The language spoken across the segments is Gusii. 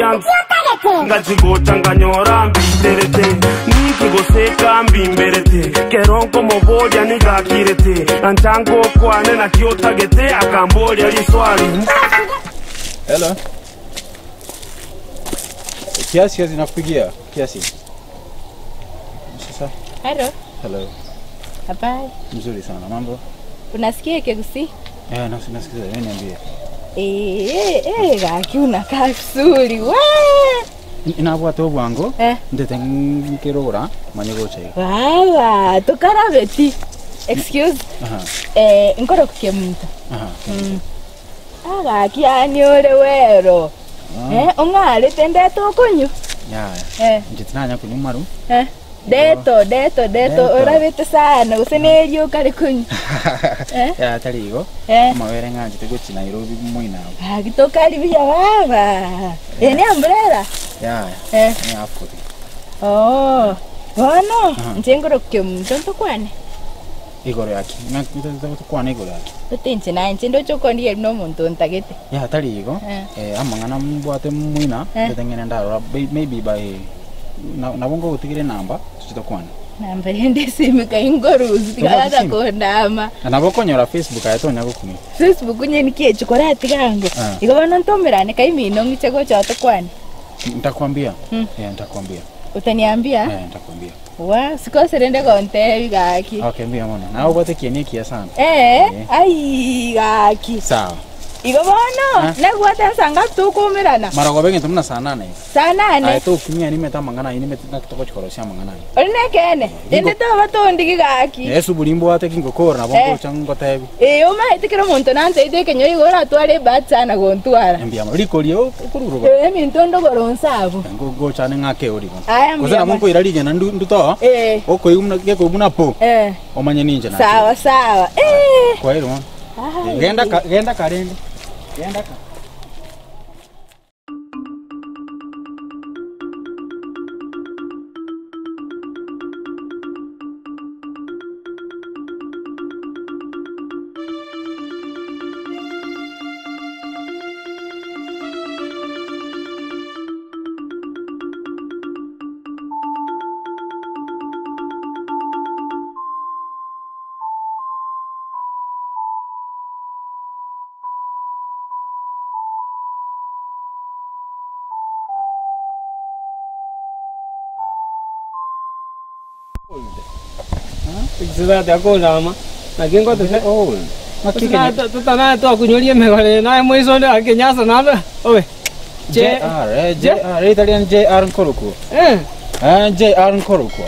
Akamboria Ngachigocha nkanyora mbiterete Ninki gose kambimberete Kero nkomoboria nigo akirete Ancha ngokwane naki otagete Akamboria riswali Hello. Kiasi kiasi nakupigia kiasi. Sasa. Hello. Hello. Habari. Mzuri sana. Mambo? Unasikia Kegusii? Eh, nasi nasikiza. Wewe niambie. Eh, eh, gaki unakaa vizuri. We. Inabwate obwango. Eh. Ndete nkirogora manye gocha iga. Baba, tokarabeti. Excuse. Aha. Eh, nkoro kukemuntu. Aha. Mm. Agaki yani ore wero. Eh, ong'arete ndete okonyu. Ya. Eh. Nje tinanya kunywa maru. Eh. Deto, deto, deto, Deto. orabete sana gose nerioka kare kunywa. Eh? Ya tari igo. Eh. Amabere ng'anchete gochi Nairobi moina. Gaki tokaribia baba. Eh, ni umbrella. Ya. Eh. Ni afkoti. Oh. Bono, Aha. inche nkoro kemuntu ntokwane. Igoro yaki. Ng'akwana igoro yaki. Tote inche naye inche ndoche okondigeria buna omonto ontagete. Ya tari igo. Eh. Eh, amang'ana mbwate moina. Eh. Ndete ng'ende ndarora maybe by nabo ngogotigera enamba toche tokwane. Namba rende esimu kai ngorusi Tobwate tigarata esimu? kondama. Na nabo okonyora Facebook aye tonya gokumia. Facebook onye niki echi koratiga ango. Ah. Igo bono ntomerane kai mino ng'iche gocha tokwane. Nitakwambia. Mm. Eh, nitakwambia. Utaniambia? Eh, nitakwambia. Wa, sikose rende gontebi gaki. Okay, mbuya mono. Nawe obwate ekieni ekiya sana. Eh, Eh. ai gaki. Sawa. Igo bono, Ah. nagwate nsa ngapi tokomerana? Marogoba egento buna saa nane iga. Saa nane? Aye tokumia nimete amang'ana ayio nimete naki togochikorosia amang'ana ayio. Ori nekeene? Rende toba tondigi gaki. Na esuburi mbwate ki ngokora nabo Eh. ngocha ngotebi. Ee, omaete kera omonto nanteite ekenyoro igo oratware ebahati sana gontwara. Mbuya mono. Riko rie okoruruba. Ee, eminto ndogoro nse abwo. Ngocha ane ng'ake oriko. Aya, Gose mbuya nabo mono. nkoira rigena nduto. Ee. Okoigwa buna gekoigwa buna po. Eh. Omanye ninche nachire. Sawa sawa. Ee. Kwaerire bono. Ai. Genda ka, genda karende. Genda ka. Titati akondama naki ngotete totanaye twakunyoria emegore naye moiso onde akenyasa nabe obe JR, eh, JR, Italian JR Nkorokwo. Eh. Eh, JR Nkorokwo.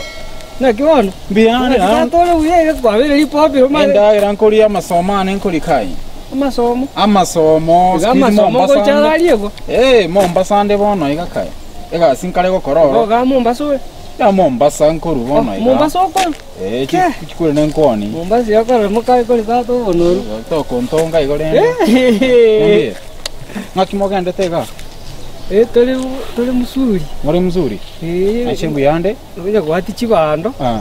Naki bono? Mbiyane. Tore buya iga kwabere ripopiro mare. Endagera nkoria amasomo ane nkori kai. Amasomo. Amasomo, Iga siku hizi amasomo Mombasa ngocha ande. gari ego. Eh, Mombasa ande bono iga kai. Egasi nkare gokora oro. Oga Mombasa owe. Ya Mombasa nkoru bono iga. Mombasa okoro. Eh, chikure nenkoni. Mombasa yakora mukai kori tata obonoru. Tokontonga igo rende. Eh. Ng'aki mogendete iga? Eh, tori tori msuri. Muri mzuri? Eh. Nache mbuyande? Onya gwati chibando. Ah.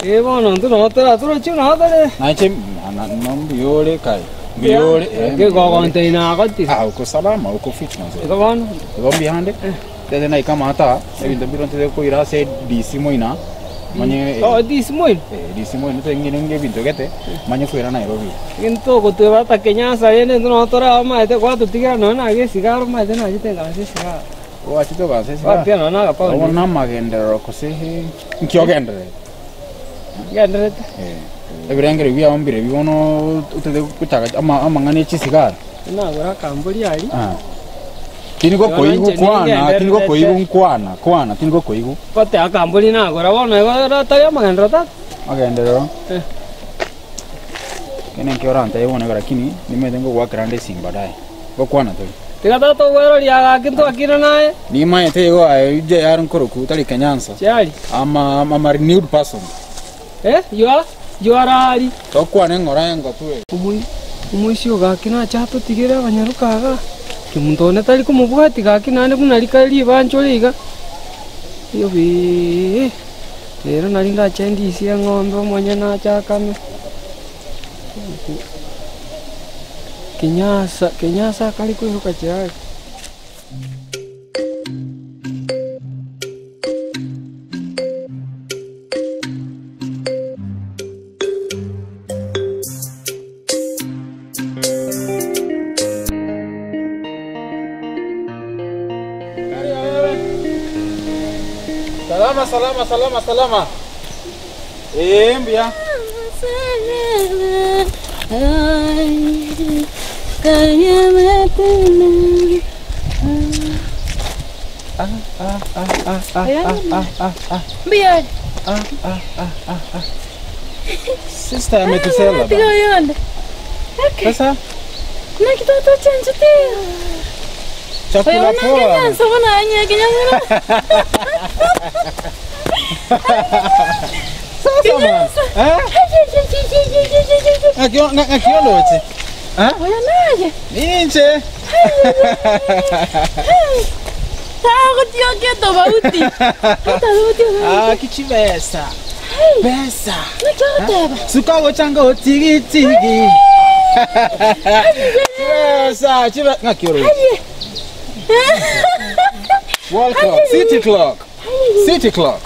Eh, bono ntu no tora toro chi no tore. Nache na no mbuyore kai. Mbuyore. Ke gogonte ina goti. Ah, uko salama, uko fit manze. Igo bono. Igo mbuyande? Tete na ikamata, ebinto mbiro ntete koira ase DC moina. Manye Oh, DC moina. Eh, DC moina tengire nge ebinto gete, manye koira Nairobi. Ginto gotweba ta Kenyasa rende ntu no tora amaete gwatutigira nonya na gesigara omaete nachete nganse esigara. Gwachete ogansa esigara? Gwatiga nonya na agapaundi. Obo namagenderero gose nki ogendererete? Ngendererete. Eh. Ebirengererio biao mbirebi bono otete gochaka amang'ana ya chisigara. Nagora akambori aria. Ah. Tindi gokoigwa kwana, tindi gokoigwa nkwana, kwana, tindi gokoigwa. Gote akambori nagora bono igo tari amagenderero tata. Magenderero? Eh. Kene nki orantebie bono igo lakini nimanyete ngogoakera ande esimi baadaye. Gokwana tori. Tiga tata ogweroria gaki ntwakire naye. Nimanyete igo aye JR nkoroku tari Kenyansa. Chiari. I'm a, I'm a renewed person. Eh, you are, you are ari. Tokwane ng'ora engotu eye. Omoisia gaki nache atotigere abanyaroka iga, omonto one tari komobwati gaki naende buna rikare ribanchore iga. Yobee, rero nari ndache ndisie eng'ombe omonyene ache akame. Kenyasa, Kenyasa akare koiroka chiari. Salama salama salama salama. Ee mbuya. Mbuya ore. Sister ametusela Tiga bana. oyonde. Sasa Naki twatochenchete. chakula Oyo poa. nange bona anyekinyamura. Sasa man. Eh? Ngakiondo Eh? Oyo naye. Ninche. Tagotiokia tofauti. Tofauti. Ah, kichibesa. Pesa. Nakigoteba. Suka gochanga otigitigi. Chibesa, chibe ngakiondo. World clock, city clock. City clock.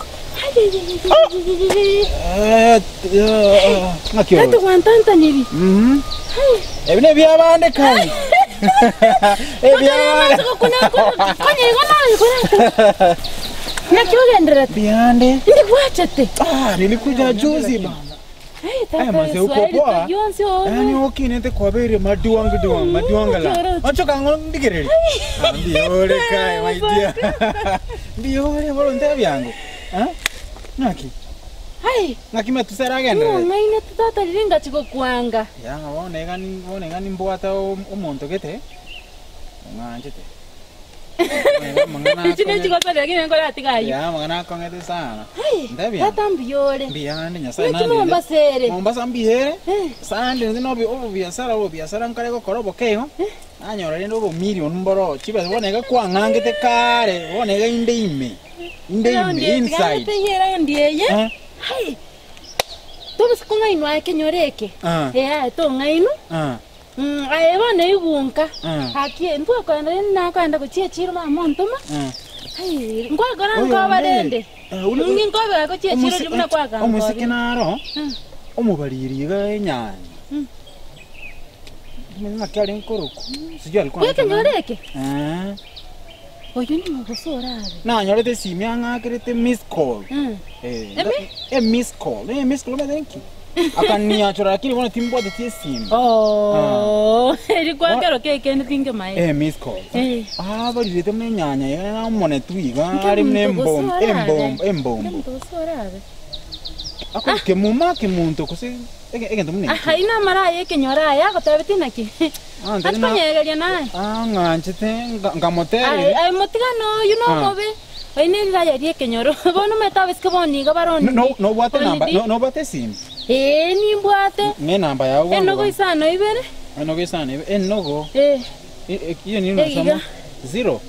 Eh, ngakiondo. Tatuwantantaniri. Mhm. Ebi ne byabande kai. Ebyabande. Nakiogenderete. Byande. Ndikwachete. Ah, nilikuja juzi bana. Eh, manze uko poa? Yaani okinete kwabere maduang duang maduangala. Ochoka ngo ndigerere. Ndiore kai my dear. Ndiore volonte byangu. Eh? Naki. Hai, Naki metuseragendere. ng'aine tata riringa chigokwanga. Ya wonega ni wonega ni mbwata omonto gete. Ng'anchete. Chine chigosore lakini nkora atigayo. Ya mang'ana akong'ete sana. Ndebia. Tata mbiyore. Mbiyande nyasaye Naki Mombasa ere. Mombasa mbihere. Sande nzi nobi obu biasara obu biasara nkare gokora obokeigo. Nanyora rende obo million mboro chibesa bonega kwang'angete kare bonega inde ime. Inde ime inside. Tigana ndieye. Eh? Hai. Tobisa kong'ainwa ekenyoro eke. Ah. Eh, tong'ainu. Ah. Aye bono igunka. Ah. Haki ntwakoenda rende nakoenda gochia chiro mama ontoma. Ah. Hai, nkwakora Oyo nkoba onde. rende. Eh, ule- Ningi nkobeka gochia chiro Omosi- buna kwaka. Omoiseke naro Mm. omobariri iga enyanya. Mm. Ng'aki are nkoroku. Sijui alikuwa anaitwa Bwekenyoro nani. eke. Eh. Oyo ni mogoso orabe. Nanyorete esimi ang'akerete miss call. Mm. Eh, Emi? e miss call. E miss call thank you. Akaniachora lakini bona timbwate esimu. Oh, eri kwakero kekende tinge mae. Eh miss call. Eh. Ah barirete mune enyanya iga namone tu iga Nke ari mune muntu embombo gose orabe. embombo embombo. Ndogoso orabe. Ako kemuma kemuntu kose egento mune. Aha, ina mara yekenyoro aya gotabete naki. Ah ndari na Atikonyegeria naye. ah ng'anchete ngamotere. Ai, ai mutigano oyu Ah. nomobe. Oyu niriraria riekenyoro. Bono metabesike boniga baroni. No no bwate namba Onidi. no no bwate esimu. Eh, nimbwate. Ne namba yawe. Enogo isano ibere. Enogo isano enogo. Eh, Iyo ni Egiga. unasoma? Zero.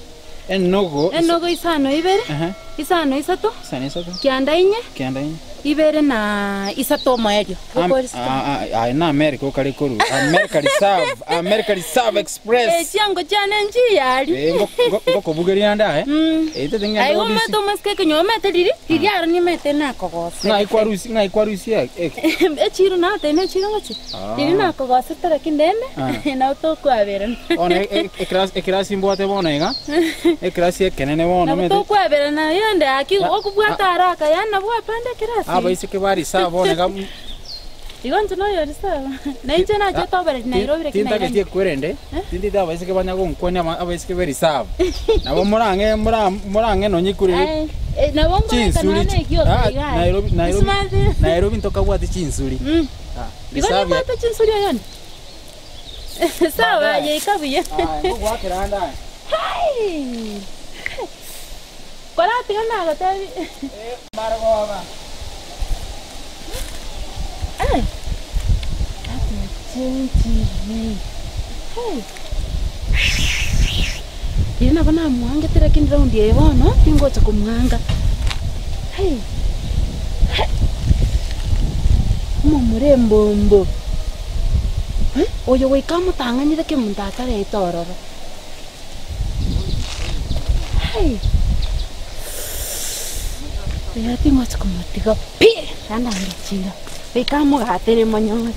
Enogo. enogo isano ibere. Aha. Isano isato. Isano isato. Kianda inye. Kianda inye. Ibere na isato omoerio. Ah, na America okare koru. America Reserve, America Reserve Eh, Express. chiango chiane nchiyari. Eh, ngokobugeria nda eh. Mm. Eh, tete ngenda Ai odisi. omete omosike ekenyo omete riri riri aro nimete nakogosera. Ngai kwa rusi, ngai kwa rusi eh. Echiro natene echiro ngochi. Ah. Riri nakogosete lakini ndende Ah. nao tokwaberana. Ona e class imbwate bona iga. E class ekenene bona Nabo mete. tokwaberana yende aki Ah, okobwata haraka yana bwapande kirasi. Aba isike bari sa bona iga. Igo nche noyori sawa. Na inche nache tobereri Nairobi lakini Nairobi. Tintagetie kwerende. Tindite abaiseke banya gonkwani abaiseke be reserve. Nabo murange murange nonye kuri. Ai, eh, nabo ngoreka Chinsuri. nane ekio Ah, iga. Nairobi Nairobi. Nairobi. Nairobi ntokabwate chinsuri. Mm. Ah, Igo reserve. nimbwate chinsuri oyonde. Sawa Baadaye. yeikabuye. Ah, ngogwakera ndaye. Hai. Koratiga nagotebi. Eh, margoba. Ai. Chinchiri. Hai. Iri nabo namwangete lakini raundi eye bono tingocha komwanga. Hai. Hai. Omomura embombo. Eh, Oyo goika amotang'anire kemonto atarete ororo. Hai. Oyo tingocha komotiga pi! Naende angechira. Goika amogatere monyore.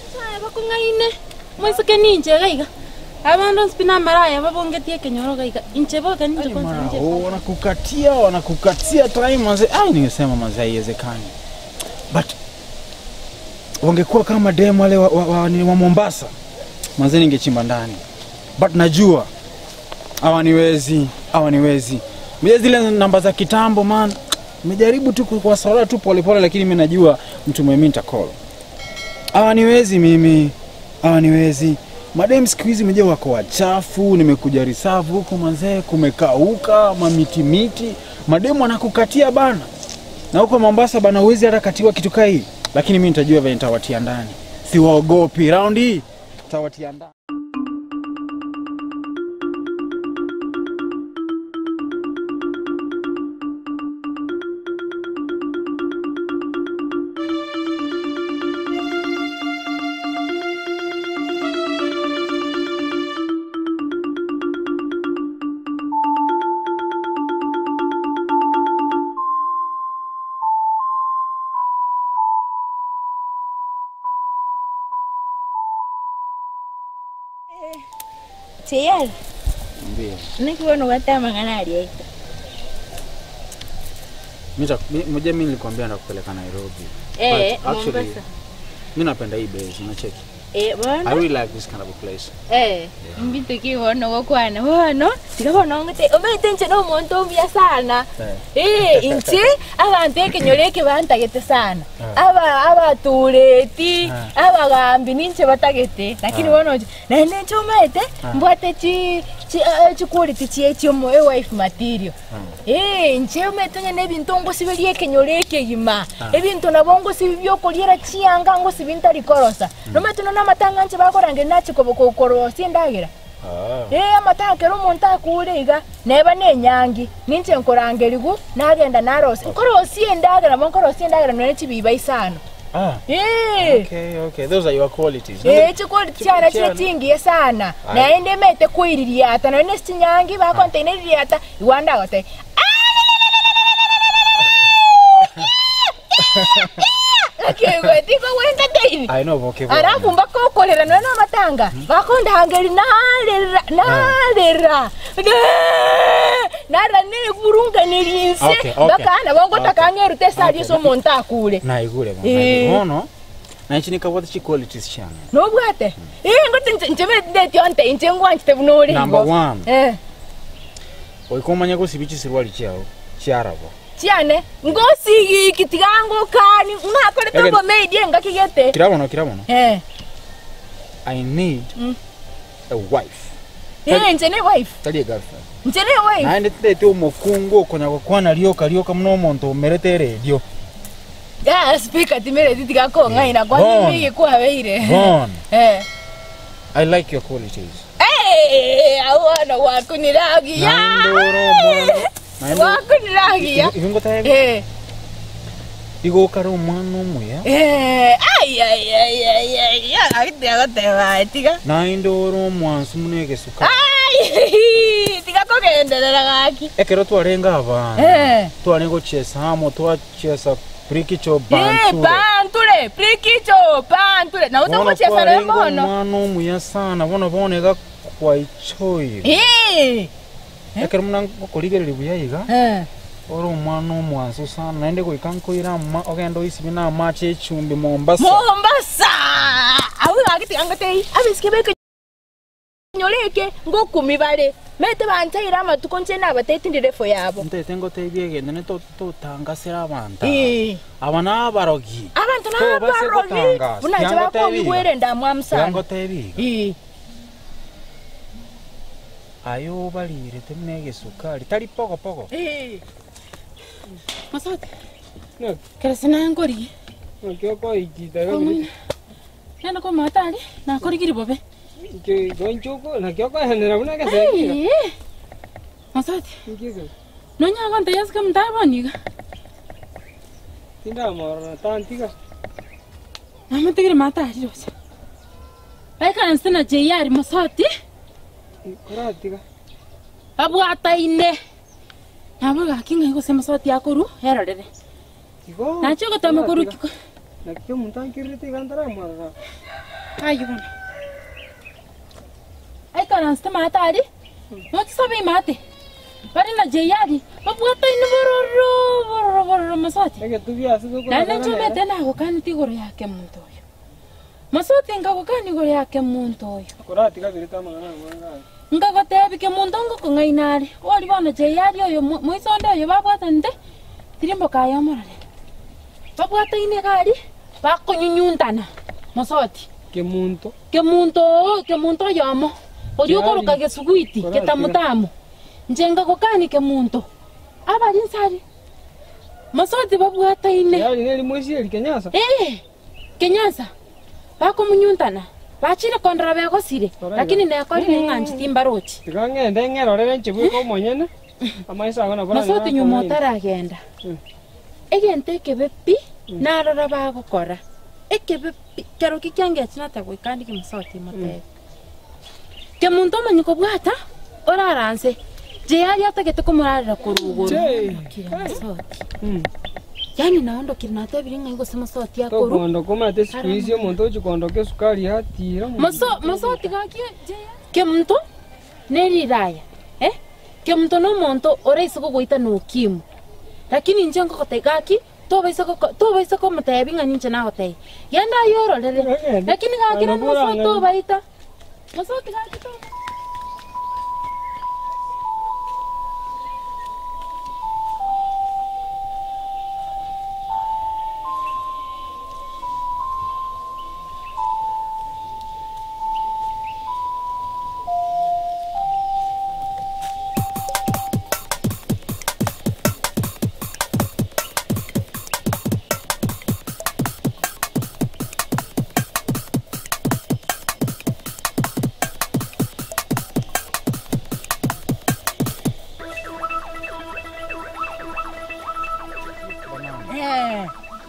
Nyasaye bakong'aine moiseke ninche iga iga. Abande onsi pi namara aya babongetie ekenyoro iga iga, inche boka ninche Yaani kwanza mara ninche oh, wanakukatia wanakukatia time manze. Ai, ningesema manze haiwezekani. But wangekuwa kama dem wale wa, wa, wa, ni wa Mombasa manze, ningechimba ndani, but najua hawaniwezi, hawaniwezi. Mje zile namba za kitambo man, nimejaribu tu kuwasorora tu polepole, lakini mimi najua mtu mwenye mimi nitakolo. Hawaniwezi mimi, hawaniwezi. Madem siku hizi mje wako wachafu, nimekuja risavu huku manzee, kumekauka mamiti miti, mademu wanakukatia bana. Na huko Mombasa bana, huwezi hata katiwa kitu kaa hii, lakini mimi nitajua vile nitawatia ndani, siwaogopi. Round hii nitawatia ndani. Cheyal, Ndio. naki bono gwatamang'ana aria aito. Mmoja mimi nilikwambia nakupeleka Nairobi. Eh, But actually, Mombasa. Mimi napenda hii base, unacheki. Eh, I bono. really like this kind of a place. Eh, mbito ki bono gokwana bono tiga bono ng'ete omanyete inche na omonto omuya sana. Eh, inche abanto ekenyoro eke bantagete sana. Aba abatureti, abagambi ninche batagete. Lakini bono inche naende inche omanyete mbwate chi chi eh, chiquality chie chiomo ewife material. Eh, inche omanyete onye na ebinto ngosiberia ekenyoro ekegima. Ebinto nabo ngosibi biokoriera chianga ngosibi ntarikorosa. Nomanyete nonya amatanga inche bakorangeria nachi kobo korosia endagera. Eh, amatanga kero omonto akure iga, neba na enyangi, ninche nkorangerigwa, nagenda narosia. Nkorosia endagera nabo nkorosia endagera nonya chibiba isano. Ah. Eh. Okay, okay. Those are your qualities. Eh, chiquality chiane chire chingiya sana. Naende emete koiririata, nonya na ase chinyangi bakonteina eririata, igo ndagotebia. Naki I know okay. Alafu mpaka okorera nonya na amatanga bakondangeria narera narera narera neburunganeria inse Okay, okay. mpaka nabo ngotaka Okay. ng'erute esari ase omonto akure. Naigure bana. Eh. Bono na ichi nikabwate chi qualities chane. Nobwate? Eh, ngote inche inche ndeti onte inche ngwanchete buna ore igo. Number one. Eh. Oikomanya gosibi chisirwari chiao chiarabo. Chiane ngosigiki tiga ngokani ng'akorete Ege- obomeidi engaki gete. Kirabono kirabono. Eh. I need a wife. Eh, inche ne wife. Tari a girlfriend. Inche ne wife. Naende tindete omokungu okonya gokwana rioka rioka muno omonto omerete eredio. Ya speaker timereti tiga kong'aina kwani Bon. migi kwabeire. Bon. Eh. I like your qualities. Eh, awana wakuniragia. Naende ore omwana. Naende Wakuniragia. igo ngotebe. Eh. Igo okare omwana omuya. Eh, ai ai ai ai ai. Agite agoteba tiga. Naende ore omwansu muno egesuka. Ai, tiga kogenderera gaki. Ekero twarenga abana. Eh. Twarenge gochesa amo twachesa prikicho Eh, banture. panture, prikicho, panture. Na Bono utagochesa na kwarenge mono. omwana omuya sana bono bono iga kwaichoire. Eh. Ekero muna ngokorigereria buya iga Eh. ore omwana omwansu sana naende goika nkoira ama ogende oisibi na amache echumbi Mombasa. Mombasa. Au gaki tiga ngotei. Abisike beke nyoreke ngokumi bare. Mete banchaire amatuko nche nabateti ndire fo yabo. Ntete ngotebie egento ne totangasera abanto. Eh. Aba nabarogi. Abantu Tobase nabarogi. gotangasa. Buna nche Tiga ngotebie iga. bakobigwera endamwamu Tiga sana. ngotebie iga. Eh. Aye obarirete buna egesukari tari pogopogo. Eh. Masote, Naki kerese nankorigie. naki okoigita iga Omoina. Nende komata aria, nakorigiri bobe. inche igo inche oko naki okoenera buna egesegi iga. Ai, Masote, Inki eke? nonya gontebia ase kemonto aye bono iga. Tindamorora tantiga. Namotigire mata aria roche. Baikaranse na JR Mosoti, Koratiga. babwataine. Nabo gaki ng'ai gose Mosoti akorwa, erorere. Igo. Nache ogotama korwa koratiga. kiko. Naki omonto ankirete iga ntaramorora. Aywo bono. baikaransete maate aria, nochisabe imate, bare na Jeiali, babwataine bororo, bororo, bororo mosoti. Naende inche omanyete nagokaneti igoro yake omonto oyo. Mosoti nkagokania igoro yake omonto oyo. Nkagoteebia kemonto ngokong'aina are, oria bono Jeiali oyo moisonde oyo babwatanete, tirimboka aye omorore. Babwataine iga aria, bakonyunyuntana mosoti. Kemunto. Kemunto oo, kemunto oyomo, oria okoroka gesuguiti getamutamu. Inche nkagokania kemunto, abare inse aria, mosoti babwataine. Jeiali neri moisieri Kenyasa? Ee, Kenyansa, bakomunyuntana, bachire kondora begosire, lakini nekorire ng'a inche timbarochi. Tiga ng'ende ng'erorere inche bweka omonyene, amaiso ao nabo Mosoti aranyare nyuma kong'aina. otaragenda, egento ekebe pi narora bagokora, ekebe pi, kerokio kiangecha nateba goika ndike mosoti motebie. Kemunto omanye kobwata, orara nse, Jeyari atagete komorarera korwa igoro, ondokire mosoti. Yaani naondokire natebire ng'ai gose mosoti akorwa. Tokondoka omanyete esiku isi omonto ochi kondoka esukari yatira omonto. Moso mosoti gaki Jeyari. Kemunto neriraya eh, kemunto nomonto oraise gogoita nokimwa, lakini inche nkogotebia gaki Tobaisa goko, tobaisa komotebia ng'a ninche nagotebia, Genda aye ororere. Lakini gaki rende mosoti tobaita. Mosoti gaki tobaita.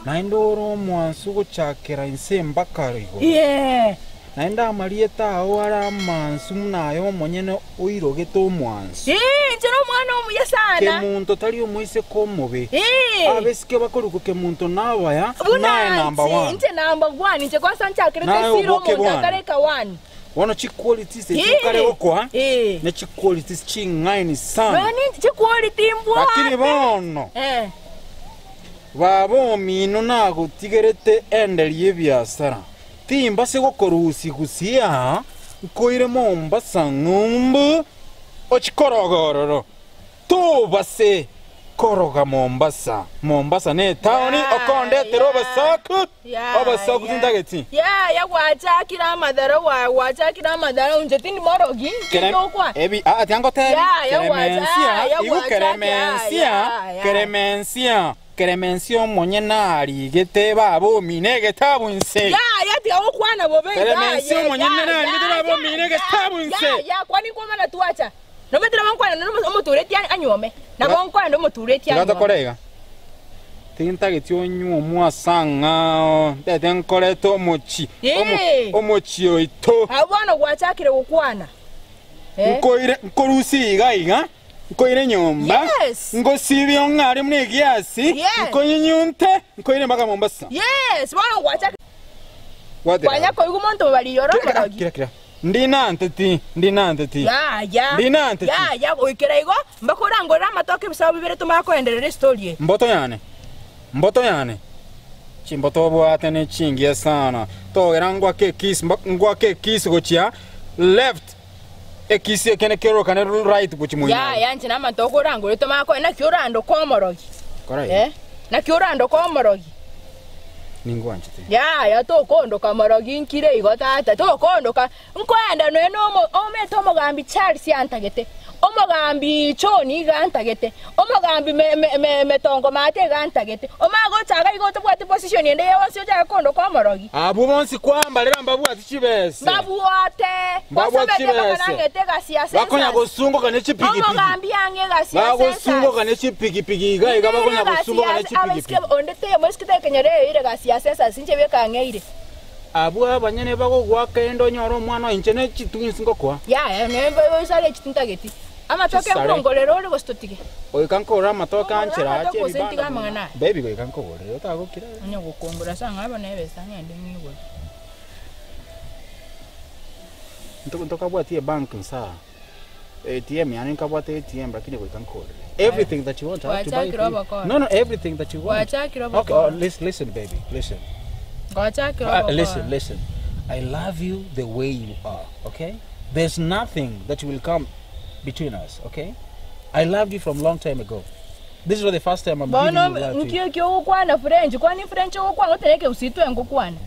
Naende ore omwansu gochakera inse mpaka igoro. Naende amarieta ao are amansu buna aya omonyene oirogete omwansu. Ee, inche nomwana omuya sana. Kemunto tari omoiseke omobe. Ee. Abesike bakorokwa Kemunto nabaya, Buna naye number inche, one. inche number one, inche kwanza nchakerete Naye esira oboke omonto bwane. akareka one. Bono chiqualities echi Ee. okare gokoa, Ee. ne chiqualities ching'aini sana. Nonya ninche chiquality mbwate. Lakini bono, Eh. baba omino nagotigerete enderi y'ebiasara. Timbase gokorusia gusii aa, nkoire Mombasa ng'umbu ochie koroga ororo. Tobase koroga Mombasa. Mombasa netaoni okondetera obosoku, obosoku tintageti. Yaya gwachakire amadharau aya, gwachakire amadharau inche tindi morogi, Kere, tindokwana. ebi, aa tiga ngotebi, Yaya gwacha- Keremensia, yaya igu gwachakire, Keremensia, yaya. Keremensia. Keremensia omonyene arigete baba omino egetabu inse. Yaya tiga gokwana bobe iga. Keremensia Ye, omonyene ya, narigete ya, baba ya, omino ya, egetabu inse. ya, ya, kwani nkwomana twacha. Nomanyete nabo nkwana nonya omotureti anyuome. Nabo nkwana omotureti Tiga anyuome. tokore iga. Tintageti onywe omwase ang'ao, ntagete nkorete omochie, omo- Ee. omochie oito. Abwo bono gwachakire gokwana. Eh? Nkoire nkorusie iga iga. Nkoire nyomba, Yes. ngosibie ong'are buna egiasi, Yes. nkonyunyunte, nkoire mpaka Mombasa. Yes, bono gwacha Gwatera. kwanya koigwa omonto bariyo ore Kira, kira, omorogi. kira, kira. Ndi nanteti, ndi nanteti. Yaya. Ndi nanteti. Yaya goikera igo mpaka orangorere amatoke ebisabo bibere tomanye koenderera estory eye. Mboto yane, mboto yane. Chimboto obwate ne chingiya sana. Togera ngwake ekiss, mba- ngwake ekiss gochia left. Ekisi ekene kerorokane right gochia moino. Yaya inche namatoke orangore tomanye koe naki orandoke omorogi. Kora iga. Eh? Naki orandoke omorogi. Ningwanchete. Yaya tokondoka morogi nkire igo tata tokondoka nkoenda noe nomo omete omogambi Charles antagete omogambi John iga antagete omogambi me, me, me, metongo mate iga antagete omanye gocha iga igo tobwati position ende yonsi ochake kondoka omorogi. Abwo bonsi kwambarera mbabwati chibese. Mbabwate. Mbabwate Gosomete mpaka chibese. nang'ete egasi ya Bakonya census. gosungoka ne chipigipigi. Omogambi ang'e egasi ya Bagosungoka census. ne chipigipigi iga iga bakonya gosungoka ne chipigipigi. Onde teiyo moiseke tekenyora eyoire egasi ya census inche beka ang'eire. Abwo abanyene bagogoaka ende onyore omwana oye inche ne chitwins ngokoa. Yaya neba oisare echi tintageti. Amatoke Chisare. nkongorere ore gose totige. Goika nkogorere amatoke Nkogorere anchera amatoke ache gose ntige ebibanda amang'ana aya. Baby goika nkogorere otagokira. Onye gokongora ase ang'e aba nebesa ng'ende ng'igore. Ntokabwati ebank nsaa. ATM yani nkabwate ATM lakini goika nkorere. Everything that you want, I have to buy Wachakire for you. obokora. No, no, everything that you want. Wachakire Okay, oh, obokora. listen, listen, baby, listen. Gwachakire Listen, obokora. listen. I love you the way you are, okay? There's nothing that will come between us, okay? I loved you from long time ago. This is not the first time I'm giving Bono you love to you. nkio kio gukwana French, kwani French gukwana otereke usitwe ngukwana.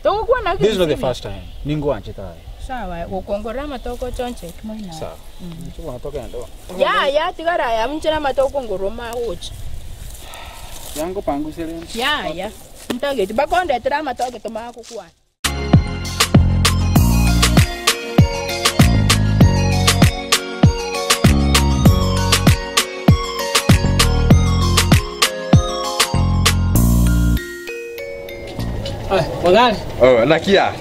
Togukwana This is not the first time. Ningwanche tayo. Sawa, gukongorera amatoko chonche kimoina. Sawa. Chukua natoka ndo. Ya ya tigara ya mchana amatoko ngoroma gocha. Yango pangusele. Ya ya. Ntageti bakondetera amatoke tomakukwana. Ai, magari. Oh, nakia.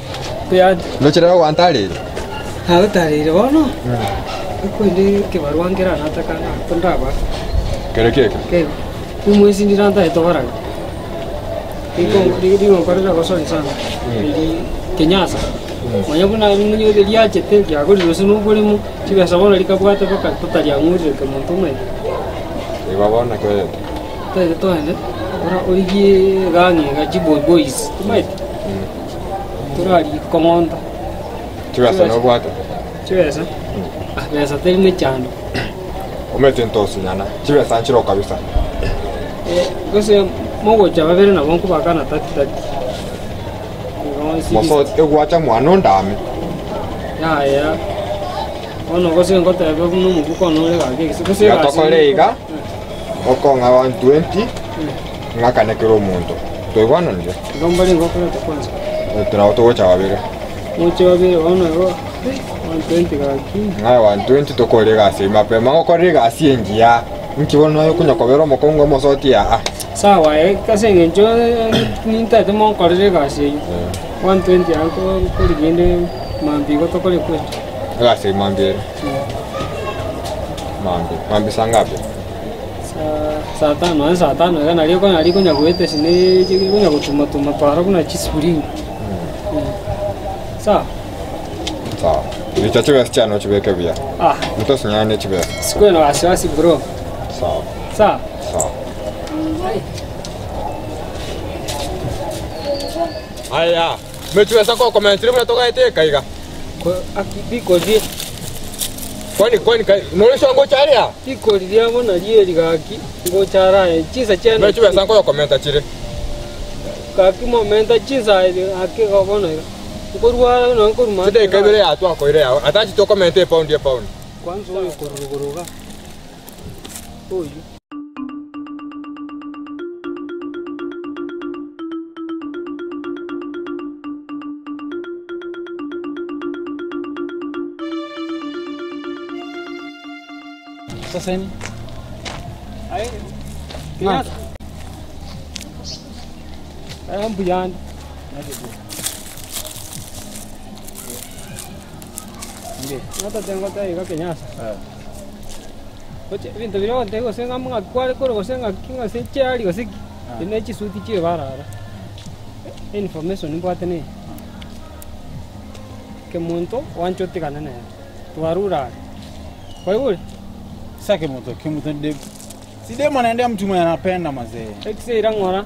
Kuyani. Nochera gwantarire. Agotarire bono. Ekwende kibarua nkera natakana tondaba. Kere keke. Ke. Umwezi ndiranta etobaraga. Rigonkorera gosori sana. Eri Kenyasa. Manya buna munyo riachete riagorire ase noboremo chibesa bono rikabwate baka totariang'urire kemonto omanyete. Igo bono kere. Tete toende ora origie gang'e ga chiboy boys omanyete. Torari kong'onta Chibesa nobwate. chibesa. Ah, besa teri mechando. Omete ntosunyana. Chibesa nchiro kabisa. Gose mogocha babere nabo nkobakana tati tati. Moso egwacha mwana ondame. Yaya. Bono gose ngotebe buna omobuko one ore gake gese gose Iga tokore iga. Okong'a 120 ng'akanekera omonto. Toigwananire. Igo mbare ngokoreta kwanza. Nabo togocha babere. Moche babere bono igo 120 gaki. Ng'a 120 tokore egasi mapema ngokore egasi engiya. Nkibono nayo konya kobera omokongo omosoti ya ah. Sawa, ase eng'encho nintete monkorere egasi eywo. 120 anko korigende mambi igo tokore kwenda. Egasi mambi ere. Mambi. Mambi saa ngapi? Saa saa tano, ase saa tano iga nario konya rikonya goeta ase konya gotumatuma twara buna chisufuria. Sawa? Sawa. Richa chibesa chiano chibeke buya. Ah. Ntosunyane chibesa. Sikuwe na wasiwasi bro. Sawa. Sawa? Sawa. Aya, mechibesa kokomentire buna togaeteka iga. Bikorie. Kwani kwani noresha ngocharia? Bikoriria bono rieri gaki ngochara chisa chiane. Mechibesa nkoyokomenta chire. Gaki momenta chisa ake bono iga. Nkorwara no nkoruma. Chidaika ibere yatwakoire yao. Atachi tokomente epound epound. Kwanza oyo koruruguruga. Oyo. Sasa ni? Ai. Kenyatta. Ai mbuyani. Nata tengo ta iga Kenyasa. Oche ebinto biria ogontebia gose ng'a ng'aki kware korwa gose ng'aki gose chiari gose ki. Ere chisuti chire barara. Information mbwate neye. Kemonto wanche otigane nere. Twarure are. Kwaigure? Sasa kemoto, kemoto de. Si demo anaendea mtu mwenye anapenda mazee. Ekisira ng'ora.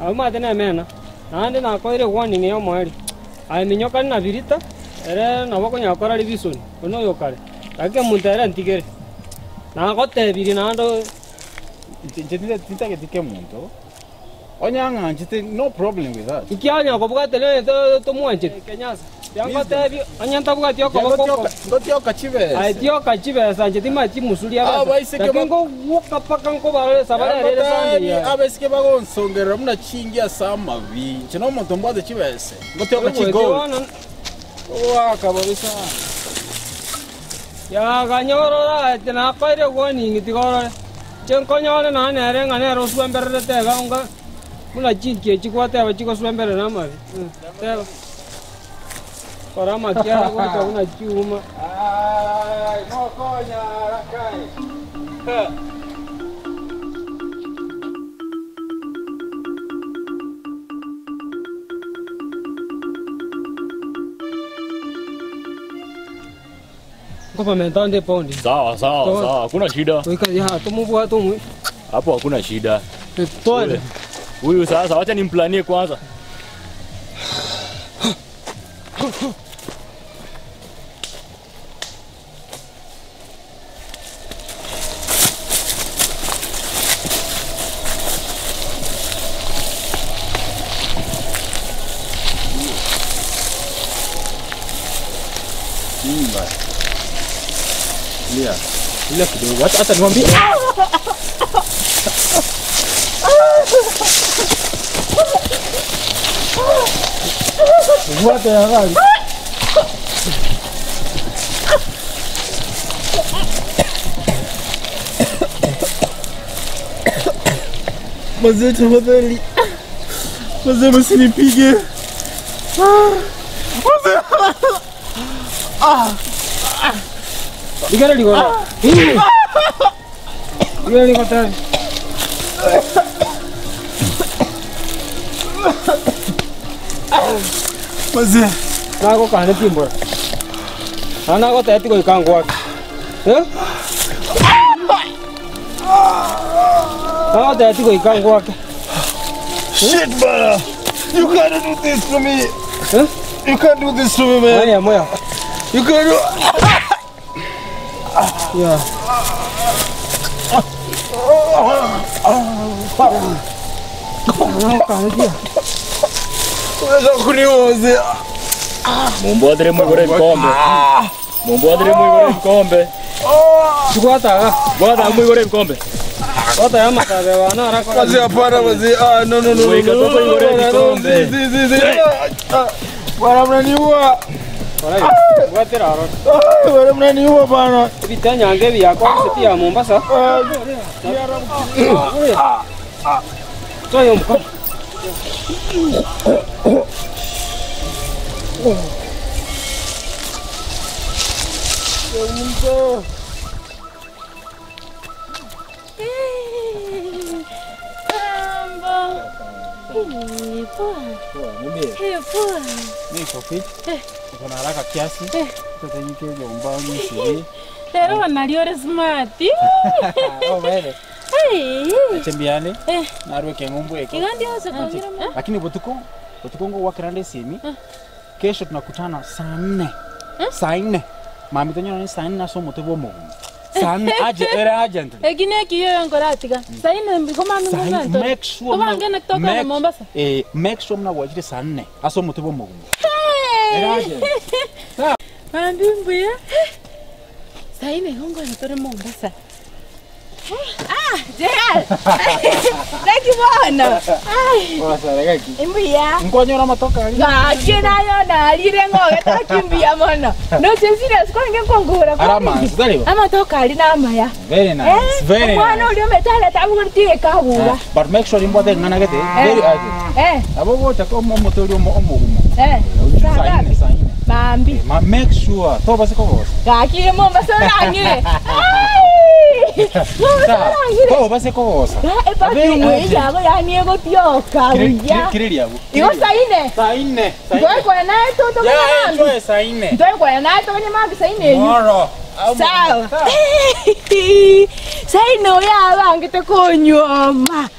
Abamate nemena. Naende nakoire warning ya omoerio. Aye minyoka na birita, ere nabo konya gokora revision, ono oyo kare. Lakini omonto ere ntigere. Nagotebirie naende Nche tintageti kemonto. Onyang'anchete no problem with that. Ikianya kobwate ne tomwanchete. Kenyasa. Yangotebi onye ntabwati okoboko. Ngotioka chibesa. Aye tioka chibesa nche timachi musuria Ah, besa. baiseke Lakini ngoguoka paka nkobarore sabarerere sande ya. Abaiseke bagonsongerera muna chingi ase amabi. Nche nomonto mbwate chibesa. Ngotioka chigold. Owaka babisa. Ya ganyorora ati nakoire warning tigorore. Chenkonyore na nere ng'a nere oswemberere teba onga muna chinki echi gwateba chigoswemberera amabi. Teba. Kora makiara gocha buna chiuma. Ai, mokonya rakai. Nkobamenta onde epaundi. Sawa sawa sawa, hakuna shida. Goika ya tomobwate omwe. Hapo hakuna shida. Twende. Huyu sasa wacha nimplanie kwanza. Lia. Lia kidogo. Hata hata niwaambie. Wote ya gari. Mazee tafadhali. Mazee msinipige. Mazee. Ligara ligora. Ligara ligora. Mazee. Nago kane timbora. Anago teti goika ngwake. Eh? Nago teti goika ngwake. Shit, bana. You can't do this to me. Eh? You can't do this to me, man. Moya moya. You can't do. Yeah. Nago kane tia. Unaweza kuniua mzee. Mumbwadire mwigure vikombe. Mumbwadire mwigure vikombe. Chukua Bwana mwigure vikombe. Wata ya matabe wana arako. Mzee, hapana mzee. Ah, no no no. no, Weka no, toka no, igore no, no, vikombe. zi, zi, zi. Ah, ah. Bwana mnaniua. Bwatira aro. Ah, Bwana mnaniua bana. Bitanyange byako siti ya Mombasa. Ah, Toa mkono. Mambo. Eh, poa. Niambie. Eh, poa. Mimi niko fit. Eh. Niko na haraka kiasi. Eh. Sasa nyike jomba nyisi. Lero wanaliore smart. Oh, wewe. Hey. Chembiane. Eh. Narwe keng'umbu eko. Iga ndio sekongira mo. Lakini butuko butuko ngo wakirande simi. Kesho tunakutana saa nne. Saa nne. Mami tonyo ni saa nne asomo tebo mugumu. Saa nne aje era agent. Egine kiyo yongora atiga. Saine mbiko mami Saa ngona nne, nto. make sure Tubange na kutoka na Mombasa. Eh, make sure mna wajire saa nne asomo tebo mugumu. Era agent. Mambi mbuya. Saine hongo na tore Mombasa. Gerald. Thank you bono. Ai. Wasa gaki. Imbuya. Nkonyora matoka ali. Gaki nayo narire ng'oge takimbuya mono. No serious kwange nkongura. Arama, sidari. Amatoka ari namaya. Very nice. Very Omwana nice. uri ometale tabugurutire kabura. But make sure imbwa ngana gete. Very urgent. Eh, Abo bocha ko omo tori omo omugumu. eh. Saa nne, saa nne. Mambi. Ma make sure to basi ko boss. Gaki Mombasa orangire. Ai. Mombasa orangire. To basi ko boss. Epaki yago yani egotioka buya. Kiriri yago. Igo saine. Saa nne. Saa nne. Ntwekwana naye toto Ya, kanya mambi. eh, saa nne. Ntwekwana naye toto kanya mambi saine eyu. Moro. Sawa. Saine oyo abangete konyuoma.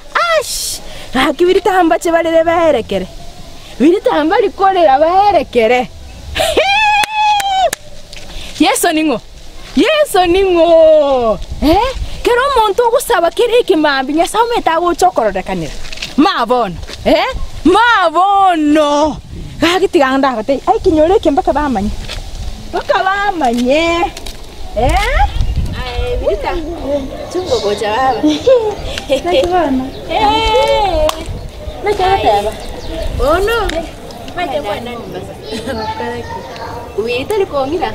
Ash. Gaki biritamba chibarere baerekere. Biritamba rikorera baerekere. Yesu ning'o. Yesu ning'o. Eh? Kero omonto ogosaba kere ekemambi Nyasaye omete agocha okororekanera. Mabono. Eh? Mabono. Gaki tiga ndagotebia ai kinyoro eke mpaka bamanye. Mpaka bamanye. Eh? Aye, Vita. Chungo gocha baba. Nakibona. Eh. Nakateba. Ono. Maite mwana Mombasa. Wita likong'ira.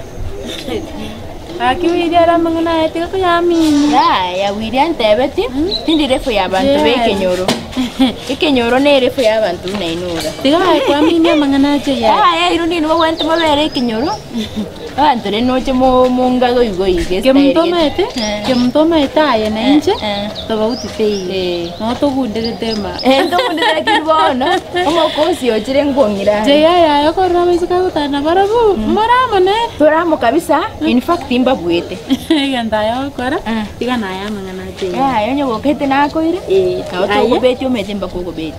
Akiwiri ara mang'ana atiga kuyamini. Yaya, wiri antebeti tindi refu ya bantu Yes. bekenyoro. Ekenyoro ne refu ya bantu nainura. Tiga kwamini amang'ana ache ya. Yaya, iru nini wawente mabere ekenyoro. Abanto rende noche mo- monga goigo iga estyle Kemunto gete. omanyete, Eh. kemunto omanyete aye na inche, Eh. tobauti teiyo. Eh. Nogo togunderete ema. Eh, ntogundete lakini bono, omokosi ochire nkong'ira are. Jay aye aye okorora abaiseke agotana barabwo, mbore amo nere. Tore amo kabisa, in fact mbabuete. Egento aye ogokora, Eh. tiga naye amang'ana a Jay. Yaya onye gokete nakoire, Eh, nabo aye. tokobeti omanyete mpaka okobeti.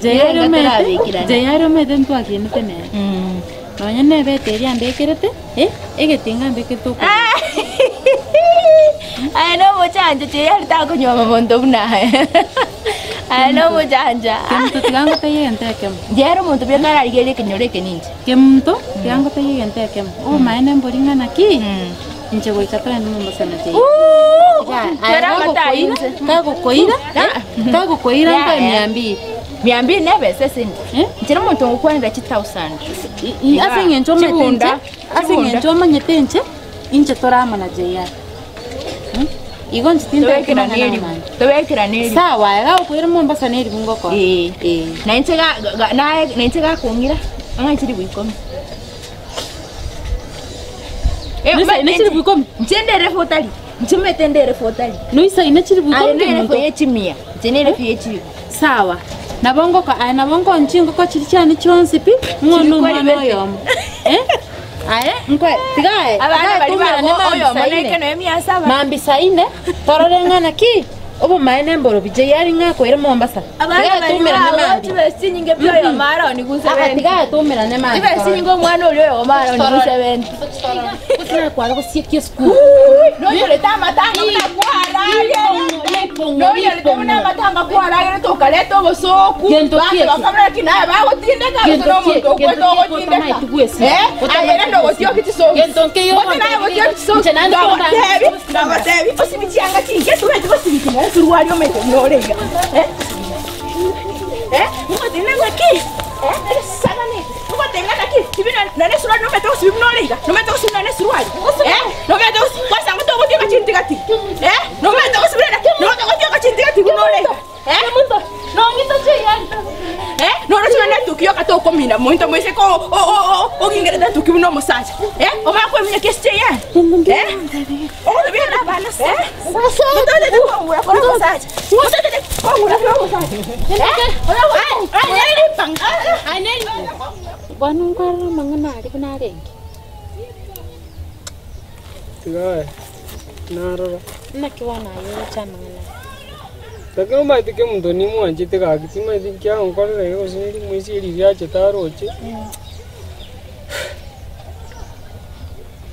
Jay aria omanyete, Tarabekirana. Jay aria omanyete ntwakinete nere. Nonya nebete eria ambekerete, eh, egetinga ambekete okogoro. Aye nomochancha Jay aria takonyuoma monto buna aye. Aye nomochancha. Kemunto tiga ngotebie egento ekemo. Jay ere omonto buya nararigererie ekenyoro eke ninche. Kemunto tiga ngotebie egento ekemo, obomaene mbori ng'a naki, inche goika togende Mombasa na Jay. Twere amata ayio inse. Kagokoira, kagokoira Yeah, nkoe yeah. mia mbili. Mia mbili nebe ase ende. Eh? Inche nomonto ngokwanera chithousand. Ase eng'encho omanyete inche, Chibunda, ase chibunda. eng'encho omanyete inche, inche tore amo na JR. Hmm? Igo inche tintagete Tobekerane mang'ana eribu. amange. Tobekerane eribu. Sawa, aye gagokoira Mombasa na eribu ngokora. Eh. Eh. Na inche ga- ga- naye na inche gakong'ira, ang'e chiribu ikomi. Eh, Noisa- omanyete nechiribu ikomi? Inche nderefu otari. Inche omanyete nderefu otari. Noisaine chiribu Aye ikomi nerefu kemunto. ye chimia. Inche nerefu ye chiribu. Sawa. Nabo ngoko aye nabo nkonya chingoko chiria chiane chionsi pi, ng'o Chiri na omwana kwaribete. oyomo. Eh? Aye, nkwe tiga aye, Abana tiga aye bari toumerane babo mambia oyomo saa ine. naike noe mia saba. Mambia saa ine, torore ng'a naki, obomaene mborobi Jay aria ng'a akoire Mombasa. Tiga Abana aye bari toumerane babo mambia. chibesa chinyinge pi oyomo aroni Aa, gusebenti. tiga aye toumerane mambia Chibesa torore. chinyinge omwana oria oyomo aroni gusebenti. Gose nakwara gosieka esukuru. Nonyorete amatanga buna kwaragera. Nonyorete buna amatanga kwaragera okareta obosooku. Gento Banto ki eki? bakamanya lakini naye bagotindeka gose Gento na ki omonto eki? okwete Gento ki eki ogotindeka. otamaeti gwesibia? Eh? Otamaeti Aye rende gwesibia. ogotioki chisokisi. Gento nkeiyo Gose naye omonto ogotioki chisokisi. Inche naende Ndagotebi, konda- ndagotebi, osibi chianga chinke, tobeti gosibi ching'ana esuruari omanyete buna ore iga. Eh? Eh? Ngotenena ng'aki? Eh? Egesagane. Ngotenena ng'aki? Sibi nonye esuruari nomanyete gosibi buna ore iga? Nomanyete gosibi nonye esuruari? Eh? Nomanyete gosibi kwasanga togotioka chintigati? Eh? Nomanyete gosibi nonye togotioka chintigati buna ore iga? Eh? Eh? Noroche nonye etuki yoka tokomina monto moiseke ogingerete etuki buna omosacha. Eh? Omanye koemunya kesi chieyane? Eh? Ogotebia na abana se? Mototete kong'ura kore omosacha. Mototete kong'ura kore omosacha. Eh? Aye ripanga. Bono nkwarora amang'ana aria buna arenge. Tiga aye, narora. Naki bono aye oroche amang'ana aya? Lakini omanyete ki omonto nimwanchete gaki, timanyeti nki agonkorera iga gose nimoisia riria achete aroche.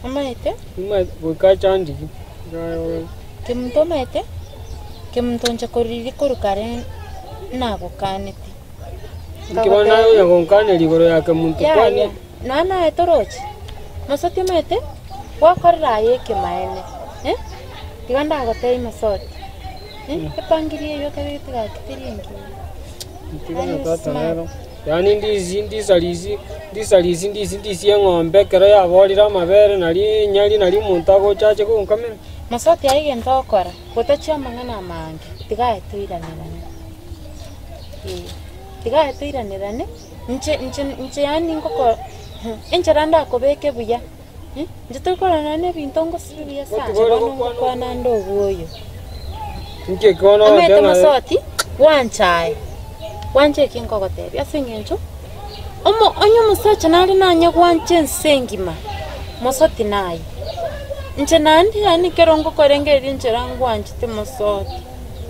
Omanyete? Nimanyete goika achandiki, iga aye orore. Kemunto omanyete, kemunto inche korwa riria korwa kare nagokaneti. Inki bono naye onya gonkaneria igoro ya kemunto kwani? Yaya, nonya naye toroche? Mosoti omanyete, gwakorire aye ekemaene, eh? Tiga ndagotebie mosoti, eh, epangiri eywo ekebegete gaki teri engiya. Tiga na tata nero. Yaani ndisi ndisarisi ndisarisi ndisi ndisi eng'ombe ekero yaborire amabere nari enyari nari omonto agocha ache gonkamera. Mosoti aye egento ogokora, gotachia amang'ana amange, tiga aye toiranerane. Ee, tiga aye toiranerane, inche inche inche yaani ngoko enchera ndakobeke buya, inche tori korora nonye na ebinto ngosibi buya sana, Gotiga ore bono gokwana ngokwana ande obwoyo. Inki eke bono Omanyete ogoteba ng'a mosoti, gwancha aye, gwancha eki nkogotebia ase eng'encho, omo onye omosacha nare nanye gwancha ense engima, mosoti naye. Inche naende yaani ekero ngokorengereria enchera ngwanchete mosoti.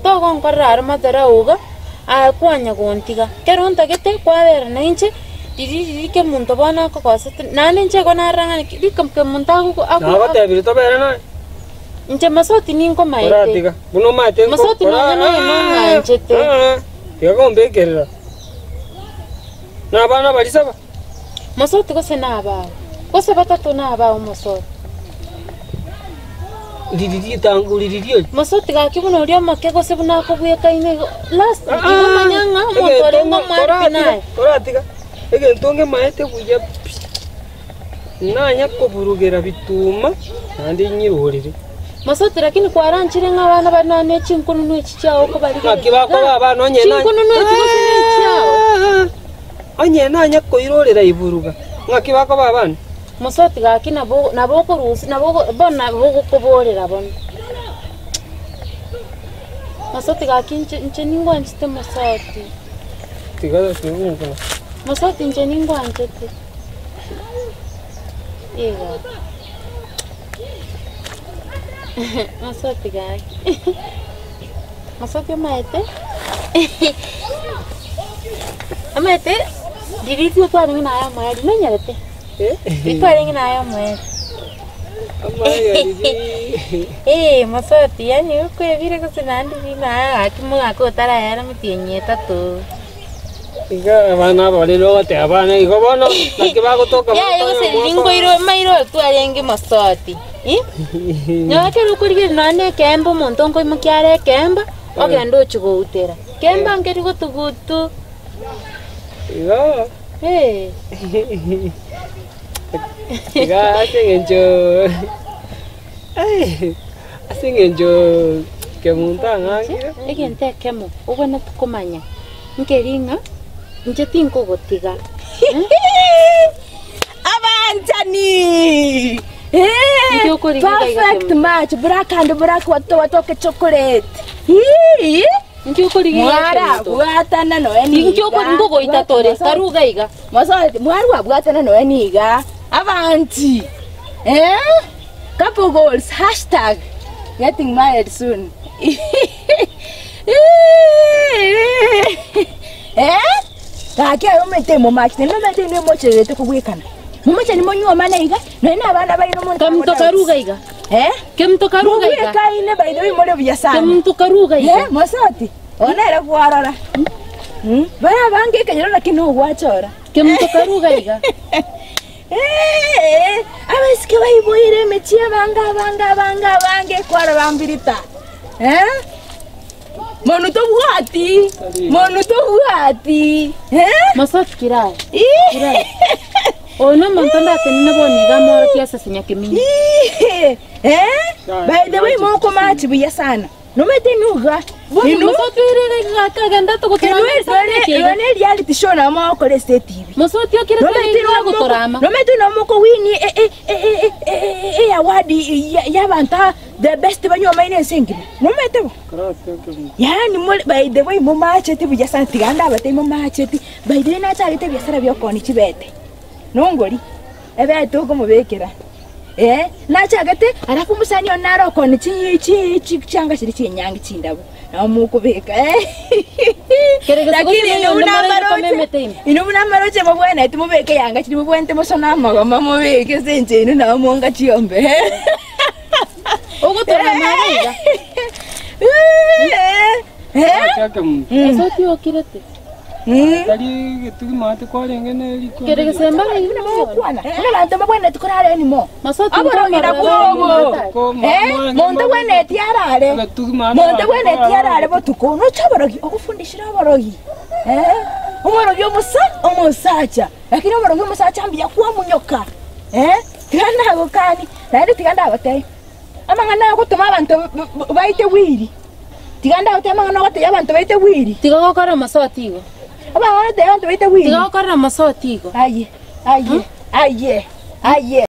Togonkorera aro madharau iga, aye kwanya gontiga. Ekero ntagete kwabera nainche, riria riria kemonto bono akogosete, naende inche igo narora ng'a naki rika kemonto agogo ago Nagotebire tobere naye? Inche mosoti ninkomaete. Koratiga, buna omaete nko- Mosoti nonya noyo nong'anchete. Ah, tiga kombekerera. Na abana baria saba. Mosoti gose nabao, gose batato nabao mosoti. Riri ritango riri riori. Mosoti gaki buna oria omoke gose buna akobwekaine igo last igo manya ng'a omonto orenge omwaripi naye. Koratiga egento ngemaete buya pi, nanya koburugera bituma naende nyirorere. Mosoti lakini kwaranchire ng'a abana bare nonya ne chinkununu echi chiao okobarigereria Naki bakoba abana onye na Chinkununu echi gose ne echiao. Onye nanya koirorera iburuga. Ng'aki bakoba abana? Mosoti gaki nabo nabo okorusia nabo bono nabo ogokoborera bono. Mosoti gaki inche inche ningwanchete mosoti. Tiga tiga Mosoti inche ningwanchete. Igo. Mosoti gaki. Mosoti omanyete, omanyete riria intwe twarenge naye omoerio nonyarete? Riria twarenge naye omoerio. Eeh mosoti yaani okwebire gose naende buna gaki omogaka otarayara emetienyi etato. Iga abana aba rende ogoteba abana igo bono naki bagotoka Yaya gose riria nkoirwe mairo oyo twarenge mosoti ih, nyowe ekero okorigereria nonya na ekeemba omonto nkoimokia are ekeemba, ogende ochie goutera, keemba nkeri gotugutu Igo eh. Iga ase eng'encho ase eng'encho kemunto ang'angire. Egento ekemo obwenerete komanya nkeri ng'a inche tinkogotiga. Abanchani! Inki okorigia iga Perfect Kemunto? match, black and black watoto watoke chocolate. Hii! Inki okorigia iga Mwara Kemunto? bwatana noe niga. Inki okori nkogoita tore karuga iga. Mosoti mwarwa bwatana noe niga. Abanchi! Eh? Couple goals, hashtag getting married soon. Eh? Gaki aye omanyete momachete, naende omanyete inwe mochererete kobwekana. Momachani monyuomane iga, nonya na abana baino monto Kemunto karuga iga. Eh? Kemunto karuga iga. Mobwekaine by the way more buya sana. Kemunto karuga iga. Eh, mosoti, ono nere kwarora. Mm? Bare abange ekenyoro naki nogwachora. Kemunto karuga iga. Eh, abaiseke baiboire emechie abange abange abange abange kwarora mbirita. Eh? Monwe tobwati, monwe tobwati, eh? Mosoti kirae. Kirae. Oyo nomonto ndatenene bono iga amorokie ase sinyakeminyi. Ih, eh? By the way mokomachi buya sana. Nomanyete inuga. Bono Inu mosoti oire iga iga akagenda togotorama Inwe esande eke iga. none reality show nabo mogokora ase etibi. Mosoti okire tore iga agotorama. Nomanyete inwe mokowini eaward y'abanto the best banywomaine ense engima. Nomanyete bo? Yaani more by the way momacheti buya sana tiga ndabatebie momacheti by the way nachagete ebiasara bia okoonia chibete nongori ebete okomobekera eh nachagete alafu omosani one nare okoonia chi chi chi chianga chiria chinyangi chindabu nabo mokobeka Kere gose lakini gose inwe noyonde buna moraire amaroche komemete ime. inwe buna amaroche mobwenereti mobeke yanga chiria mobwenerete mosone amagoma mobeke ase enchera inwe nabo monga chiombe. Ogotorama iga iga. Mosoti okirete. Tari getugi maate kwarenge ne riko. Kere gesemba Buna abanto mbabwenereti korara anymore. Mosoti Aborogera bwobo. Eh, monto bwenereti arare. Monto bwenereti arare botuko. Noche oborogi, ogofundishire oborogi. Eh, omorogi omosa, omosacha. Lakini omorogi omosacha mbuya kwamonyoka. Eh, tiga nagokani, naende tiga ndagotebi. Amang'ana agotoma abanto baite bwiri. Tiga ndagotebie amang'ana ogotebia abanto baite bwiri. Tiga gokora mosoti igo. Amang'ana ogotebia abanto baite bwiri. Tiga gokorera mosoti igo. Aye, aye, aye, aye.